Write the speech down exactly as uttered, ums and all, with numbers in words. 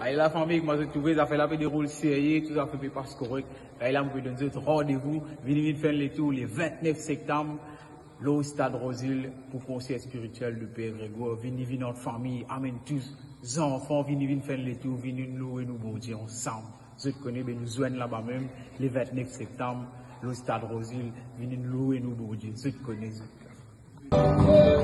Ay lafami, kouma zot trouve, zafer la pe deroul serye, tou zafer pe pas korek. Ay la, mo pe donn zot randevou, vini vinn fer enn letour le vintnef septam, lor Stad Rosil pou konser spiritiel de Per Gregor. Vini, vini an fami, amenn tou zanfan, vini, vini fer enn letour, vini nou loue nou Bondie ansam. Zot kone, be nou zwenn laba mem, le vintnef septam, lor Stad Rosil, vini nou loue nou Bondie. Zot kone, zot kone.